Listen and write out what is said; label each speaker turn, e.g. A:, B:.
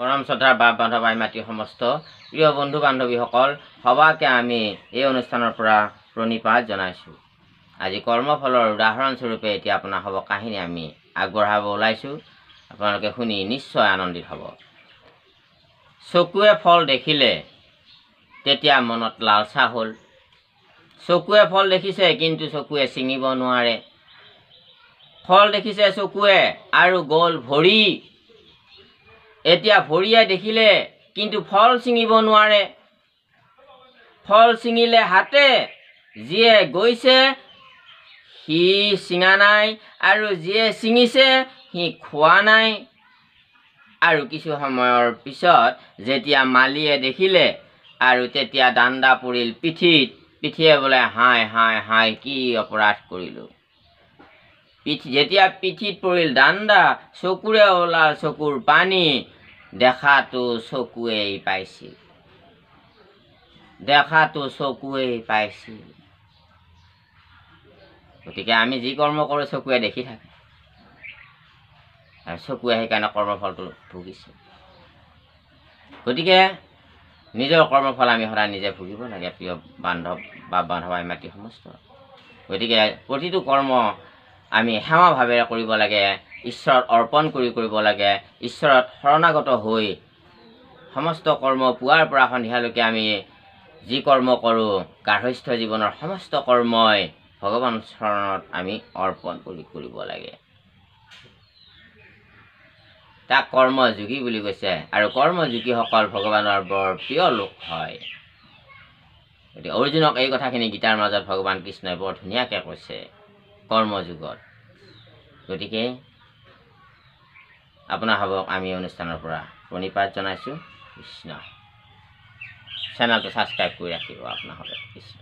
A: পৰম শ্ৰদ্ধাৰ বাপ বান্ধৱ, আই মাতৃ, সমস্ত প্ৰিয় বন্ধু বান্ধৱীসকল, সবাকে আমি এই অনুষ্ঠানৰ পৰা প্ৰণিপাত জনাইছোঁ। আজি কৰ্মফলৰ উদাহৰণস্বৰূপে এতিয়া আপোনাৰ হ'ব কাহিনী আমি আগবঢ়াব ওলাইছোঁ। আপোনালোকে শুনি নিশ্চয় আনন্দিত হ'ব। চকুৱে ফল দেখিলে তেতিয়া মনত লালচা হ'ল। চকুৱে ফল দেখিছে, কিন্তু চকুৱে ছিঙিব নোৱাৰে। ফল দেখিছে চকুৱে আৰু গ'ল ভৰি। এতিয়া ভৰিয়ে দেখিলে, কিন্তু ফল ছিঙিব নোৱাৰে। ফল ছিঙিলে হাতে, যিয়ে গৈছে সি ছিঙা নাই, আৰু যিয়ে ছিঙিছে সি খোৱা নাই। আৰু কিছু সময়ৰ পিছত যেতিয়া মালিয়ে দেখিলে, আৰু তেতিয়া দাণ্ডা পৰিল পিঠিত। পিঠিয়ে বোলে, হাই হাই হাই, কি অপৰাধ কৰিলোঁ। পিঠি যেতিয়া পিঠিত পৰিল দাণ্ডা, চকুৰে ওলাল চকুৰ পানী। দেখাটো চকুৱেই পাইছিল, দেখাটো চকুৱেই পাইছিল। গতিকে আমি যি কৰ্ম কৰোঁ চকুৱে দেখি থাকে, আৰু চকুৱে সেইকাৰণে কৰ্মফলটো ভুগিছে। গতিকে নিজৰ কৰ্মফল আমি সদায় নিজে ভুগিব লাগে, প্ৰিয় বান্ধৱ বা বান্ধৱ, আই মাতৃ সমস্ত। গতিকে প্ৰতিটো কৰ্ম আমি সেৱা ভাৱেৰে কৰিব লাগে, ঈশ্বৰত অৰ্পণ কৰি কৰিব লাগে, ঈশ্বৰত শৰণাগত হৈ সমস্ত কৰ্ম পুৱাৰ পৰা সন্ধিয়ালৈকে আমি যি কৰ্ম কৰোঁ, গাৰ্হস্থ্য জীৱনৰ সমস্ত কৰ্মই ভগৱান চৰণত আমি অৰ্পণ কৰি কৰিব লাগে। তাক কৰ্মযোগী বুলি কৈছে, আৰু কৰ্মযোগীসকল ভগৱানৰ বৰ প্ৰিয় লোক হয়। গতিকে অৰ্জুনক এই কথাখিনি গীতাৰ মাজত ভগৱান কৃষ্ণই বৰ ধুনীয়াকৈ কৈছে কৰ্মযুগত। গতিকে আপোনাসবক আমি অনুষ্ঠানৰ পৰা প্ৰণিপাত জনাইছোঁ। কৃষ্ণ। চেনেলটো ছাবস্ক্ৰাইব কৰি ৰাখিব আপোনাসবে। কৃষ্ণ।